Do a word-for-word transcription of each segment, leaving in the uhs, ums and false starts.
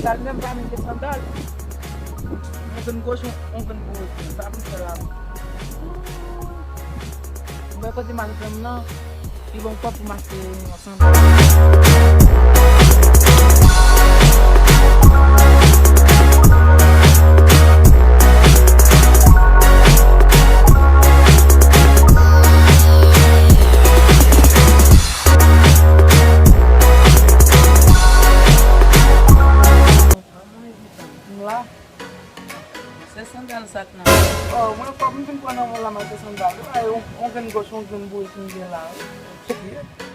Sandal menm pa mete sandal. Yon grenn kochon, yon grenn bourek. Sa pou fè la. Mwen kote mal fè m nan, li bon kòb pou m achte yon sandal. M la. Se sandal sa k nan. Oh, mwen kòb m vin pran nan men w la, m achte sandal. Se pa yon, yon grenn gòch, yon grenn bourek m gen la, wi.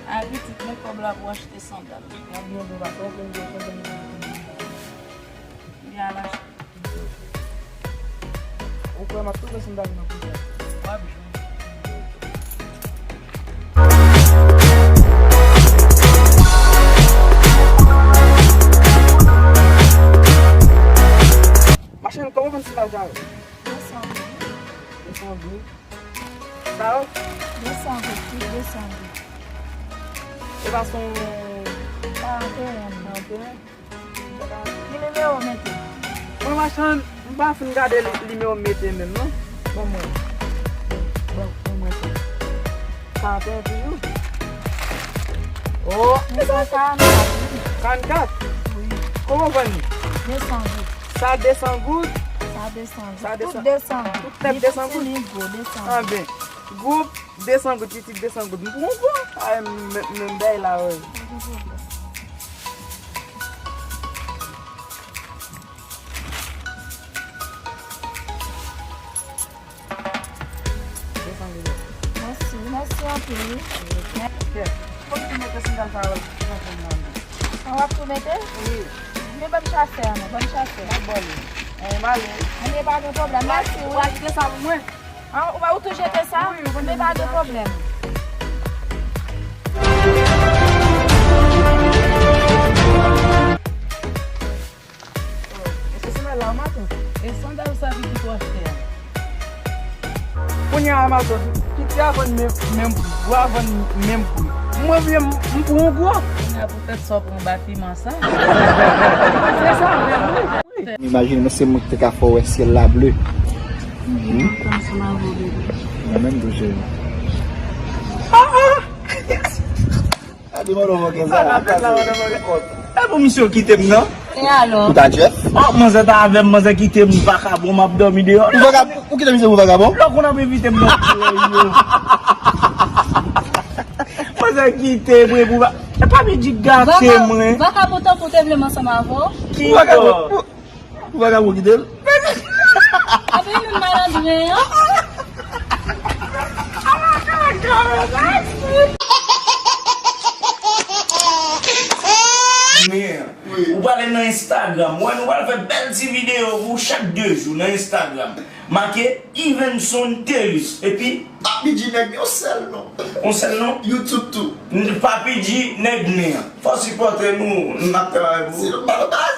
A pitit, men kòb la pou achte sandal. Mwen byen bon, pa yon grenn gòch, yon grenn bourek m gen la. Li al achte. Ou kwè m ap tounen sandal nan kounye a? W ap jwenn. Machann, kòman w vann sandal sa yo? De san goud. De san goud. Sa yo? De san goud, tout de san goud. E pa se yon karanteyen, karanteyen? Ki nimewo w mete? Mwen machann, m pa fin gade li, nimewo m mete menm non. Ban mwen. Ban, ban mwen sa. Karanteyen toujou? Oh! Mwen se karannkat, wi. Karannkat? Wi. Kòman w vann li? De san goud. Sa de san goud? Sa de san goud. Sa de san. Tout de san goud. Tout nèt de san goud? Li piti, li gwo, de san goud. Anben. Gwoup de san goud, pitit de san goud. M pran gwo. Ay, m, m, m bay la, wi. De san goud. Mèsi, mèsi anpil, wi. Kè. Fò m tou mete sandal sa yo nan fon nan. An w ap tou mete? Wi. Men ban m chasè a non, ban m chasè. M ap ba w li. Anyen m ale. Anyen pa gen pwoblèm, mèsi, wi. Ou achte sa pou mwen? An, ou, ou tou jete sa? Wi, wi. Men pa gen pwoblèm. Oh, e se sandal la w matant? E sandal sa pitit ou achte a. Kounye a matant, pitit a vann menm, menm pri, gwo a vann menm pri. Mwen vle m, m pran yon gwo. Kounye a poutèt sa w pran batiman sa. Se sa menm, wi. M imajine mwen se mwen ki te ka fè w wè syèl la ble. Hmm? Mwen menm tou, cheri. Ah, ah! A di mwen non, mwen gen sa. E pou misye w kite m, non? E alò? Ou ta Jeff? Oh, manzè ta avè m, manzè kite m, vakabon, m ap dòmi deyò. Ou vakabon, ou kite misye pou vakabon? Lè w konn ap envite m nan soirée yo. Manzè kite m, wi, pou va-, e pa vin di gate mwen. Vakabon tankou te vle m ansanm avè w. Ki vakabon? Ou pa ka pran kite l? Ape nou malandren an. Men, ou pale nan Instagram. Wè, nou pral fè bèl ti videyo pou chak de jou nan Instagram. Make Yvenson Théus. Epi Papi G nèg, yon sèl non. Yon sèl non? YouTube tou. N-, Papi G nèg nen an. Fò sipòte nou, n ap travay pou ou. Sinon, pa nan baz.